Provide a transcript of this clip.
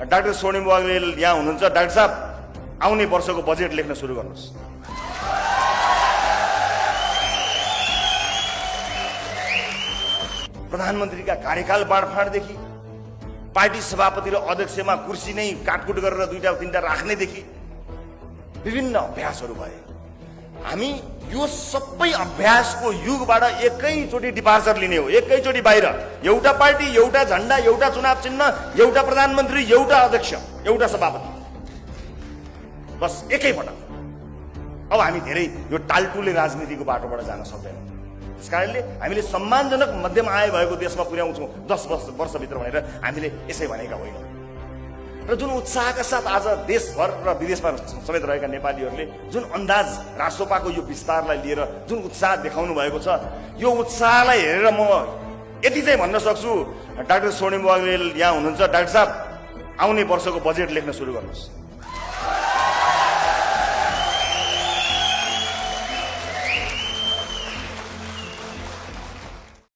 Doctor स्वर्णिम बग्नेल यहाँ हुनुहुन्छ। डाक्टर साहब, आउने वर्षको बजेट लेख्न सुरु गर्नुहोस्। प्रधानमन्त्रीका कार्यकाल बाँडफाँडदेखि पार्टी सभापति र अध्यक्षमा कुर्सी नै काटकुट गरेर दुईटा तीनटा राख्नेदेखि विभिन्न अभ्यासहरू भए। हामी यो सबै अभ्यासको युगबाट एकैचोटि डिपार्चर लिने हो, एकैचोटि बाहिर। एउटा पार्टी, एउटा झण्डा, एउटा चुनाव चिन्ह, एउटा प्रधानमन्त्री, एउटा अध्यक्ष, एउटा सभापति, बस एकैपटक। अब हामी धेरै यो टालटुले राजनीतिको बाटोबाट जान सक्दैनौँ। त्यस कारणले हामीले सम्मानजनक मध्यम आय भएको देशमा पुर्याउँछौँ 10 वर्षभित्र भनेर हामीले यसै भनेका होइनौँ। र जुन उत्साहका साथ आज देशभर र विदेशमा समेत रहेका नेपालीहरूले जुन अन्दाज रासोपाको यो विस्तारलाई लिएर जुन उत्साह देखाउनु भएको छ, यो उत्साहलाई हेरेर म यति चाहिँ भन्न सक्छु, डाक्टर स्वर्णिम बग्नेल यहाँ हुनुहुन्छ। डाक्टर साहब, आउने वर्षको बजेट लेख्न सुरु गर्नुहोस्।